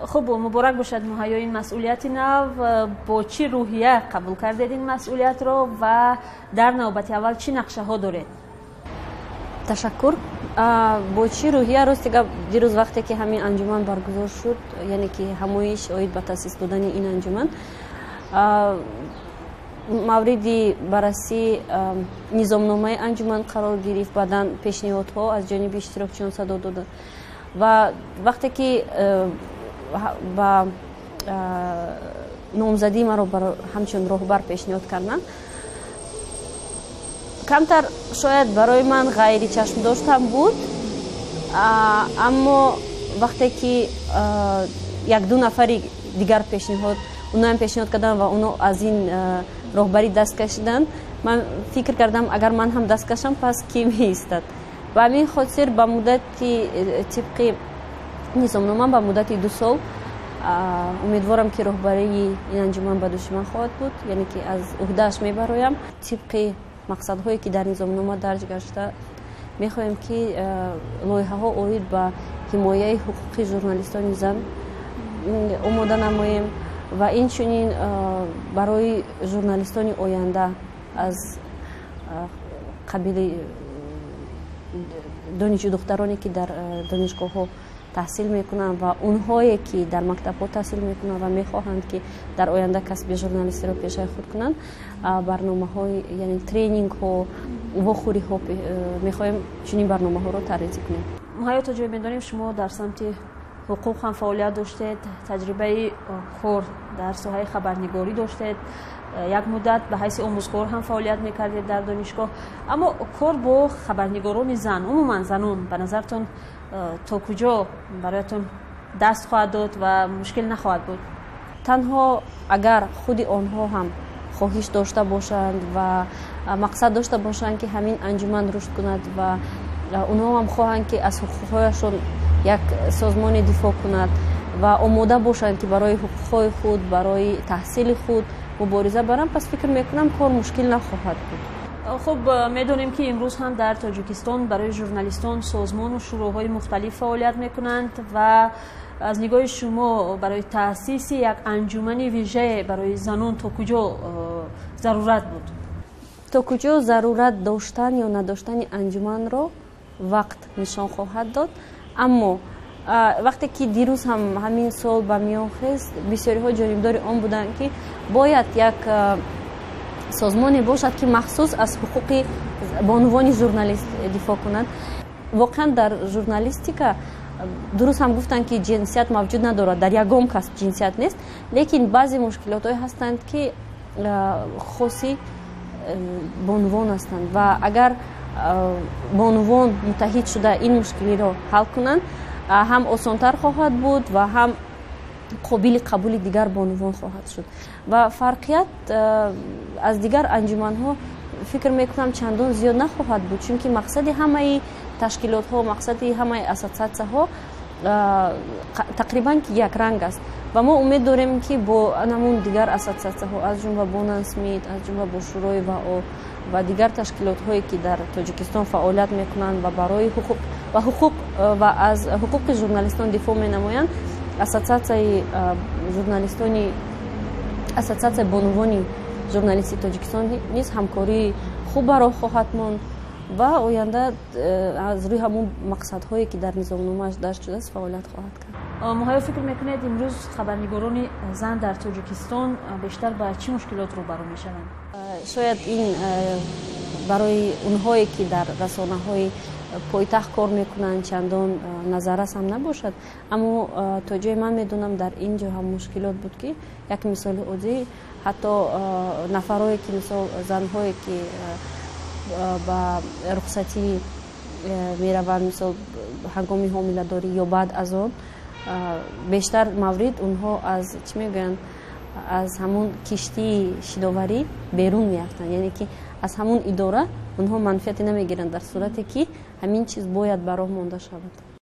Хуб, муборак бошад Муҳайё ин масъулияти нав. Бо чӣ рӯҳия қабул кардед ин масъулиятро ва дар навбати аввал чӣ нақшаҳо доред? Ташаккур. Бо чӣ рӯҳия? Рости гап, дирӯз вақте ки ҳамин анҷуман баргузор шуд, яъне ки ҳамоиш оид ба таъсис додани ин анҷуман, мавриди баррасӣ низомномаи анҷуман қарор гирифт, баъдан пешниҳодҳо аз ҷониби иштирокчиён садо доданд ва вақте ки ба номзадии маро ҳамчун роҳбар пешниҳод карданд, камтар шояд барои ман ғайричашмдоштам буд, аммо вақте ки як-ду нафари дигар пешниҳод, уноам пешниҳод карданд ва оно аз ин роҳбарӣ даст кашиданд, ман фикр кардам, агар ман ҳам даст кашам, пас кӣ меистад? Ба ҳамин хотир ба муддати тибқи низомнома ба муддати 2 сол умедворам, ки роҳбарии ин анҷуман ба дӯши ман хоҳад буд, яъне ки аз уҳдааш мебароям. Тибқи мақсадҳое ки дар низомнома дарҷ гашта, мехоҳем, ки лоиҳаҳо оид ба ҳимояи ҳуқуқи журналистони зан омода намоем ва инчунин барои журналистони оянда аз қабили донишҷӯ духтароне, ки дар донишгоҳҳо таҳсил мекунанд ва онҳое, ки дар мактабҳо таҳсил мекунанд ва мехоҳанд, ки дар оянда касби журналистиро пешаи худ кунанд, барномаҳои, яъне тренингҳо, вохӯриҳо мехоҳем, чунин барномаҳоро таррезӣ кунем. Муҳайё, то ҷое медонем, шумо дар самти ҳуқуқ ҳам фаъолият доштед, таҷрибаи кор дар соҳаи хабарнигорӣ доштед, як муддат ба ҳайси омӯзгор ҳам фаъолият мекардед дар донишгоҳ. Аммо кор бо хабарнигорони зан, умуман занон, ба назартон то куҷо бароятон даст хоҳад дод ва мушкил нахоҳад буд? Танҳо агар худи онҳо ҳам хоҳиш дошта бошанд ва мақсад дошта бошанд, ки ҳамин анҷуман рушд кунад ва онҳо ҳам хоҳанд, ки аз ҳуқуқҳояшон як созмоне дифоъ кунад ва омода бошанд, ки барои ҳуқуқҳои худ, барои таҳсили худ мубориза баранд, пас фикр мекунам, кор мушкил нахоҳад буд. Хуб, медонем, ки имрӯз ҳам дар Тоҷикистон барои журналистон созмону шӯроҳои мухталиф фаъолият мекунанд ва аз нигоҳи шумо барои таъсиси як анҷумани вижае барои занон то куҷо зарурат буд? То куҷо зарурат доштан ё надоштани анҷуманро вақт нишон хоҳад дод, аммо вақте ки дирӯз ҳам ҳамин суол ба миён хест, бисёриҳо ҷонибдори он буданд, ки бояд як созмоне бошад, ки махсус аз ҳуқуқи бонувони журналист дифоъ кунад. Воқеан, дар журналистика дуруст ҳам гуфтанд, ки ҷинсият мавҷуд надорад, дар ягон касб ҷинсият нест, лекин баъзе мушкилотҳое ҳастанд, ки хоси бонувон ҳастанд ва агар бонувон муттаҳид шуда ин мушкилиро ҳал кунанд, ҳам осонтар хоҳад буд ва ҳам қобили қабули дигар бонувон хоҳад шуд. Ва фарқият аз дигар анҷуманҳо, фикр мекунам, чандон зиёд нахоҳад буд, чунки мақсади ҳамаи ташкилотҳо, мақсади ҳамаи ассотсиатсияҳо тақрибан ки якранг аст. Ва мо умед дорем, ки бо ҳамун дигар ассотсиатсияҳо, аз ҷумла бо НАНСМИД, аз ҷумла бо Шӯрои ВАО ва дигар ташкилотҳое, ки дар Тоҷикистон фаъолият мекунанд ва барои ҳуқуқ ва ҳуқуқ ва аз ҳуқуқи журналистон дифоъ менамоянд, ассотсиатсияи журналистони, ассотсиатсияи бонувони журналисти Тоҷикистон низ ҳамкории хуб ба роҳ хоҳад монд ва оянда аз рӯи ҳамон мақсадҳое, ки дар низомномааш дарҷ шудааст, фаъолият хоҳад кард. Муҳайё, фикр мекунед, имрӯз хабарнигорони зан дар Тоҷикистон бештар ба чӣ мушкилот рӯбарӯ мешаванд? Шояд ин барои онҳое, ки дар расонаҳои пойтахт кор мекунанд, чандон назаррас ҳам набошад, аммо то ҷое ман медонам, дар ин ҷо ҳам мушкилот буд, ки як мисоли оддӣ, ҳатто нафарое ки, мисол, занҳое, ки ба рухсатӣ мераванд, мисол, ҳангоми ҳомиладорӣ ё баъд аз он, бештар маврид онҳо аз, чӣ мегӯянд, аз ҳамун киштии шиноварӣ берун меафтанд, яъне ки аз ҳамун идора онҳо манфиате намегиранд, дар сурате ки ҳамин чиз бояд ба роҳ монда шавад.